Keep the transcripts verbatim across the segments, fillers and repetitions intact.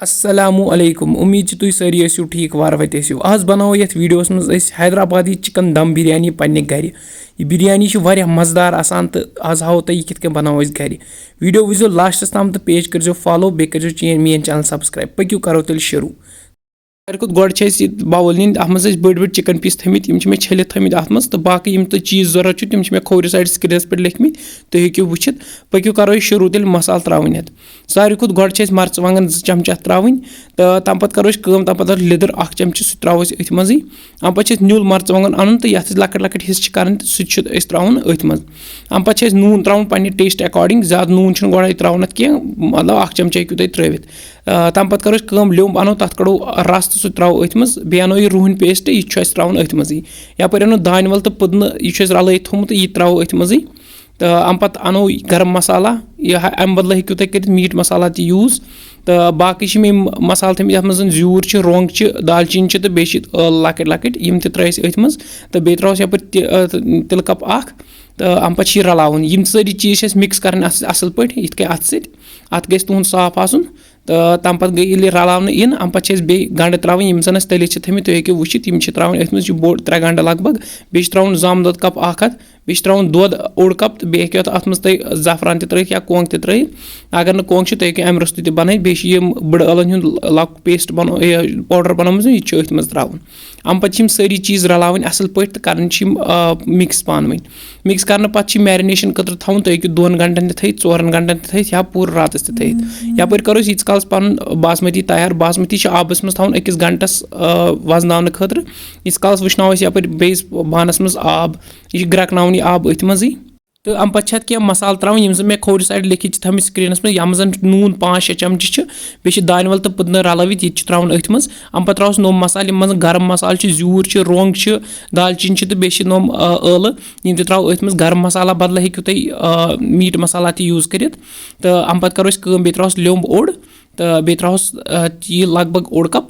السلام علیکم، امید چھِ تُہۍ سٲری ٲسِو ٹھیٖک، وارٕ وَتہِ ٲسِو۔ آز بَناوو یَتھ ویٖڈیوَس منٛز أسۍ حیدرآبادی چِکن دم بِریانی پننہِ گَرِ۔ یہِ بِریانی چھِ واریاہ مَزٕدار آسان تہٕ آز ہاوو تۄہہِ یہِ کِتھ کٔنۍ بَناوو أسۍ گَرِ۔ ویٖڈیو وٕچھزیو لاسٹَس تام تہٕ page کٔرزیو follow، بیٚیہِ کٔرزیو چین-، میٛٲنۍ channel subscribe۔ پٔکِو کَرو تیٚلہِ شروٗع۔ ساروی کھۄتہٕ گۄڈٕ چھِ اَسہِ یہِ bowlٕنۍ اَتھ منٛز أسۍ بٔڑۍ بٔڑۍ چِکن پیٖس تھٲمٕتۍ، یِم چھِ مےٚ چھٔلِتھ تھٲمٕتۍ اَتھ منٛز، تہٕ باقٕے یِم تہٕ چیٖز ضوٚرَتھ چھِ تِم چھِ مےٚ کھوورِ side screenَس پٮ۪ٹھ لیکھمٕتۍ، تُہۍ ہیٚکِو وٕچھِتھ۔ پٔکِو کَرو أسۍ شروٗع تیٚلہِ مَسالہٕ ترٛاوٕنۍ اَتھ۔ ساروی کھۄتہٕ گۄڈٕ چھِ اَسہِ مَرژٕوانٛگَن زٕ چَمچہٕ اَتھ ترٛاوٕنۍ، تہٕ تَمہِ پَتہٕ کَرو أسۍ کٲم، تَمہِ پَتہٕ اَتھ لیٚدٕر اَکھ چَمچہٕ، سُہ تہِ ترٛاوو أسۍ أتھۍ منٛزٕے۔ اَمہِ پَتہٕ چھِ أسۍ نیوٗل مَرژٕوانٛگَن اَنُن تہٕ یَتھ أسۍ لۄکٕٹۍ لۄکٕٹۍ حِصہٕ چھِ کَرٕنۍ تہٕ سُہ تہِ چھُ أسۍ ترٛاوُن أتھۍ منٛز۔ اَمہِ پَتہٕ چھِ اَسہِ نوٗن ترٛاوُن پنٛنہِ taste according، زیادٕ نوٗن چھُنہٕ گۄڈَے ترٛاوُن اَتھ کینٛہہ، مطلب اَکھ چَمچہٕ ہیٚکِو تُہۍ ترٛٲوِتھ۔ آ، تَمہِ پَتہٕ کَرو أسۍ کٲم، لیوٚمب اَنو، تَتھ کَڑو رَس تہٕ سُہ تہِ ترٛاوو أتھۍ منٛز، بیٚیہِ اَنو یہِ رُہُن paste، یہِ تہِ چھُ اَسہِ ترٛاوُن أتھۍ منٛزٕے۔ یَپٲرۍ اَنو دانہِ وَل تہٕ پُدنہٕ، یہِ چھُ اَسہِ رَلٲیِتھ تھوٚمُت، یہِ تہِ ترٛاوو أتھۍ منٛزٕے۔ تہٕ اَمہِ پَتہٕ اَنو گرم مصالہ، یہِ ہا-، اَمہِ بدلہٕ ہیٚکِو تُہۍ کٔرِتھ meat مصالہ تہِ use۔ تہٕ باقٕے چھِ مےٚ یِم مصالہٕ تھٲمٕتۍ، یَتھ منٛز زیُر چھِ، رۄنٛگ چھِ، دالچیٖن چھِ تہٕ بیٚیہِ چھِ ٲلہٕ لۄکٕٹۍ لۄکٕٹۍ، یِم تہِ ترٛٲے اَسہِ أتھۍ منٛز۔ تہٕ بیٚیہِ ترٛاوو أسۍ یَپٲرۍ تہِ-، آ، تِلہٕ cup اَکھ۔ تہٕ اَمہِ پَتہٕ چھِ یہِ رَلاوُن۔ یِم سٲری چیٖز چھِ اَسہِ mix کَرٕنۍ اَتھ سۭتۍ اَصٕل پٲٹھۍ، یِتھ کٔنۍ اَتھٕ سۭتۍ۔ اَتھ گژھِ تُہُنٛد صاف آسُن۔ تہٕ تَمہِ پَتہٕ گٔے ییٚلہِ یہِ رَلاونہٕ یِن، اَمہِ پَتہٕ چھِ اَسہِ بیٚیہِ گَنٛڈٕ ترٛاوٕنۍ، یِم زَن اَسہِ تٔلِتھ چھِ تھٲمٕتۍ، تُہۍ ہیٚکِو وٕچھِتھ، یِم چھِ ترٛاوٕنۍ أتھۍ منٛز۔ یہِ چھُ بوٚڑ ترٛےٚ گَنٛڈٕ لگ بگ۔ بیٚیہِ چھُ ترٛاوُن زامہٕ دۄد cup اَکھ اَتھ، بیٚیہِ چھُ ترٛاوُن دۄد اوٚڑ cup، تہٕ بیٚیہِ ہیٚکِو اَتھ منٛز تُہۍ زعفران تہِ ترٛٲیِتھ یا کۄنٛگ تہِ ترٛٲیِتھ۔ اگر نہٕ کۄنٛگ چھِ، تُہۍ ہیٚکِو اَمہِ روٚستُے تہِ بَنٲیِتھ۔ بیٚیہِ چھِ یِم بٕڑٕ ٲلَن ہُنٛد لۄکُٹ paste بَنو-، یہِ powder بَنومُت، یہِ تہِ چھُ أتھۍ منٛز ترٛاوُن۔ اَمہِ پَتہٕ چھِ یِم سٲری چیٖز رَلاوٕنۍ اَصٕل پٲٹھۍ تہٕ کَرٕنۍ چھِ یِم، آ، mix پانہٕ ؤنۍ۔ Mix کَرنہٕ پَتہٕ چھِ marination خٲطرٕ تھاوُن، تُہۍ ہیٚکِو دۄن گھنٹَن تہِ تھٲیِتھ، ژورَن گھنٹَن تہِ تھٲیِتھ یا پوٗرٕ راتَس تہِ تھٲیِتھ۔ یَپٲرۍ کَرو أسۍ ییٖتِس کالَس پَنُن باسمتی تیار۔ باسمتی چھِ آبَس منٛز تھاوُن أکِس گھنٹَس، آ، وَزناونہٕ خٲطرٕ۔ ییٖتِس کالَس وٕشناوو أسۍ یَپٲرۍ بیٚیِس بانَس منٛز آب، یہِ چھِ گرٛٮ۪کناوُن یہِ آب أتھۍ منٛزٕے۔ تہٕ اَمہِ پَتہٕ چھِ اَتھ کینٛہہ مصالہٕ ترٛاوٕنۍ، یِم زَن مےٚ کھوورِ side لیکھِتھ چھِ تھٲمٕتۍ screenَس منٛز، یَتھ منٛز زَن نوٗن پانٛژھ شےٚ چَمچہٕ چھِ، بیٚیہِ چھِ دانہِ وَل تہٕ پُدنہٕ رَلٲوِتھ، یہِ تہِ چھُ ترٛاوُن أتھۍ منٛز۔ اَمہِ پَتہٕ ترٛاوَس نوٚم مصالہٕ، یِم منٛز گرم مصالہٕ چھِ، زیُر چھِ، رۄنٛگ چھِ، دالچیٖن چھِ تہٕ بیٚیہِ چھِ نوٚم، آ، ٲلہٕ، یِم تہِ ترٛاوو أتھۍ منٛز۔ گرم مصالہ بدلہٕ ہیٚکِو تُہۍ، آ، meat مصالہ تہِ use کٔرِتھ۔ تہٕ اَمہِ پَتہٕ کَرو أسۍ کٲم، بیٚیہِ ترٛاوَس لیوٚمب اوٚڑ تہٕ بیٚیہِ ترٛاوَس، آ، یہِ لگ بگ اوٚڑ cup،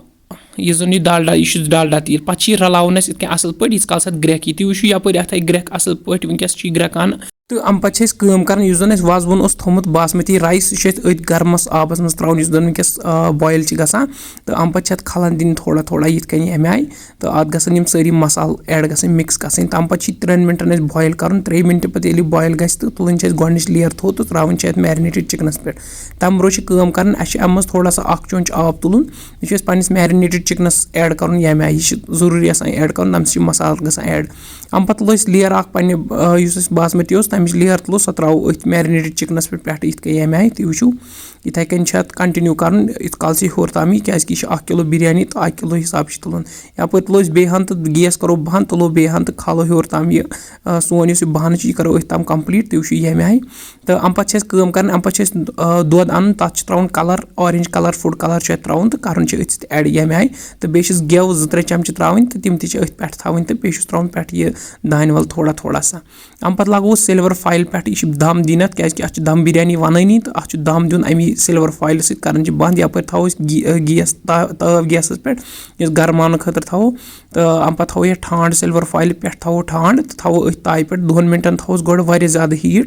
یُس زَن یہِ ڈالڈا، یہِ چھُ ڈالڈا تیٖل۔ پَتہٕ چھِ یہِ رَلاوُن اَسہِ یِتھ کٔنۍ اَصٕل پٲٹھۍ، ییٖتِس کالَس اَتھ گرٛٮ۪کھ یی۔ تُہۍ وٕچھِو یَپٲرۍ اَتھ آیہِ گرٛٮ۪کھ اَصٕل پٲٹھۍ، وٕنکیٚس چھُ یہِ گرٛٮ۪کان۔ تہٕ اَمہِ پَتہٕ چھِ أسۍ کٲم کَران، یُس زَن اَسہِ وازوُن اوس تھوٚومُت باسمتی rice، سُہ چھُ اَسہِ أتھۍ گرمَس آبَس منٛز ترٛاوُن، یُس زَن وٕنکیٚس، آ، boil چھِ گژھان۔ تہٕ اَمہِ پَتہٕ چھِ اَتھ کھَلَن دِنۍ تھوڑا تھوڑا یِتھ کٔنۍ ییٚمہِ آیہِ۔ تہٕ اَتھ گژھن یِم سٲری مصالہٕ add گژھٕنۍ، mix گژھٕنۍ۔ تَمہِ پَتہٕ چھِ یہِ ترٛٮ۪ن مِنٹَن اَسہِ boil کَرُن۔ ترٛیٚیہِ مِنٹہِ پَتہٕ ییٚلہِ یہِ boil گژھِ تہٕ تُلٕنۍ چھِ اَسہِ گۄڈٕنِچ layer تھوٚد تہٕ ترٛاوٕنۍ چھِ اَتھ marinated chickenَس پٮ۪ٹھ۔ تَمہِ برونٛہہ چھِ کٲم کَرٕنۍ، اَسہِ چھِ اَمہِ منٛز تھوڑا سا اَکھ چونٛچہِ آب تُلُن۔ یہِ چھُ اَسہِ پَنٕنِس marinated chickenَس add کَرُن ییٚمہِ آیہِ۔ یہِ چھُ ضروٗری آسان add کَرُن، تَمہِ سۭتۍ چھِ مصالہٕ گژھان add۔ اَمہِ پَتہٕ تُلو أسۍ layer اَکھ پَنٕنہِ، آ، یُس اَسہِ باسمتی اوس، تَمِچ layer تُلو، سۄ ترٛاوو أتھۍ marinated chickenَس پٮ۪ٹھ پٮ۪ٹھٕ یِتھ کٔنۍ ییٚمہِ آیہِ تُہۍ وٕچھِو۔ یِتھَے کٔنۍ چھِ اَتھ continue کَرُن، یُتھ کال سُہ ہیوٚر تام یی، کیٛازِکہِ یہِ چھِ اَکھ کِلوٗ بِریانی تہٕ اَکھ کِلوٗ حِساب چھِ تُلُن۔ یَپٲرۍ تُلو أسۍ بیٚیہِ ہَن تہٕ gas کَرو بَنٛد، تُلو بیٚیہِ ہَن تہٕ کھالو ہیوٚر تام یہِ، آ، سون یُس یہِ بَہانہٕ چھُ، یہِ کَرو أتھۍ تام complete، تُہۍ وٕچھِو ییٚمہِ آیہِ۔ تہٕ اَمہِ پَتہٕ چھِ اَسہِ کٲم کَرٕنۍ، اَمہِ پَتہٕ چھِ اَسہِ، آ، دۄد اَنُن، تَتھ چھِ ترٛاوُن colour، orange colour، food colour چھُ اَتھ ترٛاوُن تہٕ کَرُن چھُ أتھۍ سۭتۍ add ییٚمہِ آیہِ۔ تہٕ بیٚیہِ چھِس گٮ۪و زٕ ترٛےٚ چَمچہٕ ترٛاوٕنۍ تہٕ تِم تہِ چھِ أتھۍ پٮ۪ٹھ تھاوٕنۍ تہٕ بیٚیہِ چھُس ترٛاوُن پٮ۪ٹھٕ یہِ دانہِ وَل تھوڑا تھوڑا سا۔ اَمہِ پَتہٕ لاگو أسۍ silver foil پٮ۪ٹھ، یہِ چھِ دَم دِنۍ اَتھ، کیٛازِکہِ اَتھ چھِ دَم بِریانی وَنٲنی تہٕ اَتھ چھُ دَم دیُن اَمی silver foil سۭتۍ، کَرٕنۍ چھِ بَنٛد۔ یَپٲرۍ تھاوو أسۍ گی-، gas تا-، تٲو gasَس پٮ۪ٹھ، یُس گرماونہٕ خٲطرٕ تھاوو۔ تہٕ اَمہِ پَتہٕ تھاوو یَتھ ٹھانٛڈ، silver foil پٮ۪ٹھ تھاوو ٹھانٛڈ تہٕ تھاوو أتھۍ تایہِ پٮ۪ٹھ۔ دۄن مِنٹَن تھاووس گۄڈٕ واریاہ زیادٕ heat۔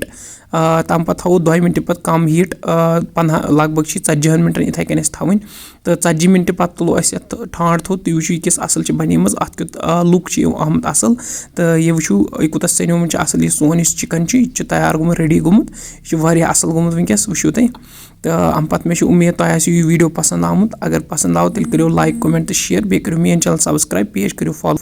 آ، تَمہِ پَتہٕ تھاوو دۄیہِ مِنٹہِ پَتہٕ کَم heat، آ، پَنٛداہ، لگ بگ چھِ یہِ ژَتجِہَن مِنٹَن یِتھَے کٔنۍ اَسہِ تھاوٕنۍ۔ تہٕ ژَتجی مِنٹہِ پَتہٕ تُلو اَسہِ یَتھ ٹھانٛڈ تھوٚد، تُہۍ وٕچھِو یہِ کِژھ اَصٕل چھِ بَنیمٕژ، اَتھ کیُتھ، آ، look چھُ یہِ آمُت اَصٕل۔ تہٕ یہِ وٕچھِو، یہِ کوٗتاہ سیٚنیومُت چھُ اَصٕل، یہِ سون یُس chicken چھُ، یہِ تہِ چھُ تیار گوٚمُت، ready گوٚمُت، یہِ چھُ واریاہ اَصٕل گوٚمُت وٕنکیٚس، وٕچھِو تُہۍ۔ تہٕ اَمہِ پَتہٕ مےٚ چھُ اُمید تۄہہِ آسِوٕ یہِ video پَسنٛد آمُت۔ اگر پَسنٛد آو، تیٚلہِ کٔرِو like، comment تہٕ share، بیٚیہِ کٔرِو میٛٲنۍ channel subscribe، page کٔرِو follow۔